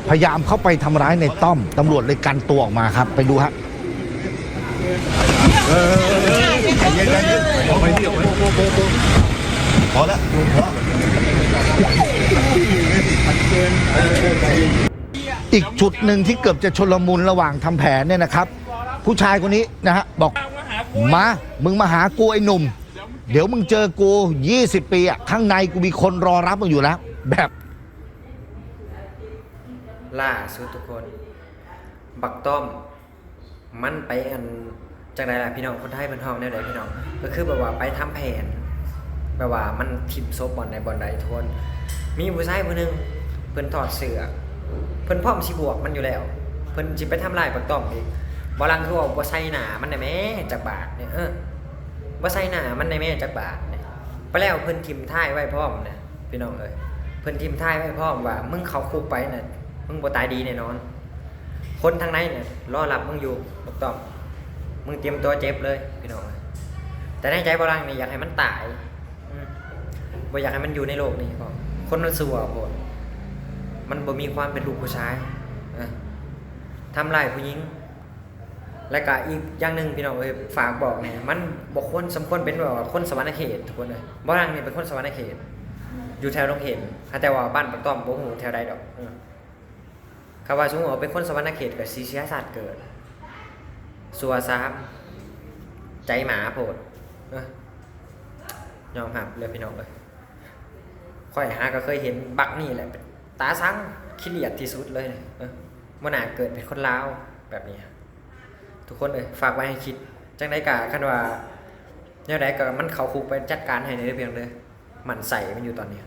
พยายามเข้าไปทำร้ายในต้อม ตำรวจเลยกันตัวออกมาครับ ไปดูฮะ เออ ใจเย็นๆ ออกไปดิ ออกไป พอแล้ว พอแล้ว อีกจุดหนึ่งที่เกือบจะชลมุนระหว่างทำแผนเนี่ยนะครับ ผู้ชายคนนี้นะฮะ บอก "มา มึงมาหากูไอ้หนุ่ม เดี๋ยวมึงเจอกู ยี่สิบปีอะ ข้างในกูมีคนรอรับมึงอยู่แล้ว" แบบ ລ່າສຸດທຸກຄົນ ບັກຕ້ອມ ມັນໄປ ອັນ ຈັ່ງໃດລະພີ່ນ້ອງ ຄົນໄທເພິ່ນຮ້ອງແນວໃດພີ່ນ້ອງ ກໍຄືແບບວ່າໄປທຳແຜນ ແບບວ່າມັນຖິ້ມສົບບ່ອນໃດບ່ອນໃດທຸກຄົນ. ມີຜູ້ຊາຍຜູ້ໜຶ່ງ ເພິ່ນຖອດເສື້ອ ເພິ່ນພ້ອມຊິບວກມັນຢູ່ແລ້ວ ເພິ່ນຊິໄປທຳລາຍບັກຕ້ອມອີກ. ບ່າວຫຼັງຄືວ່າບໍ່ໃສ່ໜ້າມັນແດ່ແມ້ຈັກບາດນີ້ ເອີ ບໍ່ໃສ່ໜ້າມັນແດ່ແມ້ຈັກບາດນີ້. ປະແລ້ວເພິ່ນຖິ້ມທ້າຍໄວ້ພ້ອມນະ ພີ່ນ້ອງເອີຍ ເພິ່ນຖິ້ມທ້າຍໄວ້ພ້ອມວ່າ ມຶງເຂົ້າຄຸກໄປນະ ມຶງບໍ່ຕາຍດີແນ່ນອນ. ຄົນທາງໃນນະ ລໍຮັບມຶງຢູ່ ບັກຕ້ອມ ມຶງຕຽມຕົວເຈັບເລີຍ ພີ່ນ້ອງເອີຍ. ແຕ່ໃນໃຈບ່າວຫຼັງນີ້ ຢາກໃຫ້ມັນຕາຍ ອືມ ບໍ່ຢາກໃຫ້ມັນຢູ່ໃນໂລກນີ້ ເພາະຄົນມັນຊົ່ວໂພດ ມັນບໍ່ມີຄວາມເປັນລູກຜູ້ຊາຍ ເອີ ທຳລາຍຜູ້ຍິງ. ແລະກະອີກຢ່າງໜຶ່ງພີ່ນ້ອງເອີຍ ຝາກບອກແດ່ ມັນບໍ່ຄວນສົມຄວນເປັນແບບວ່າຄົນສະຫວັນນະເຂດທຸກຄົນເອີຍ. ບ່າວຫຼັງນີ້ເປັນຄົນສະຫວັນນະເຂດ ຢູ່ແຖວດົງເຫັນ ຫາແຕ່ວ່າບ້ານປາກຕ້ອມບໍ່ຮູ້ແຖວໃດດອກ. ເອີ ຄັນວ່າສົມມຸດວ່າເປັນຄົນສະຫວັນນະເຂດກໍຊິເສຍຊາດເກີດ ຊົ່ວຊາມ ໃຈໝາໂພດ. ເອີ ຍອມຮັບເລີຍພີ່ນ້ອງເອີຍ ຂ້ອຍຫາກໍເຄີຍເຫັນບັກນີ້ແຫຼະ ຕາຊັງ ຂີ້ລຽດທີ່ສຸດເລີຍ. ເອີ ບໍ່ໜ້າເກີດເປັນຄົນລາວແບບນີ້. ທຸກຄົນເອີຍ ຝາກໄວ້ໃຫ້ຄິດ. ຈັ່ງໃດກະ ຄັນວ່າແນວໃດກະ ມັນເຂົ້າຄຸກໄປຈັດການໃຫ້ແດ່ເດີພີ່ນ້ອງເດີ. ໝັ້ນໃສ່ມັນຢູ່ຕອນນີ້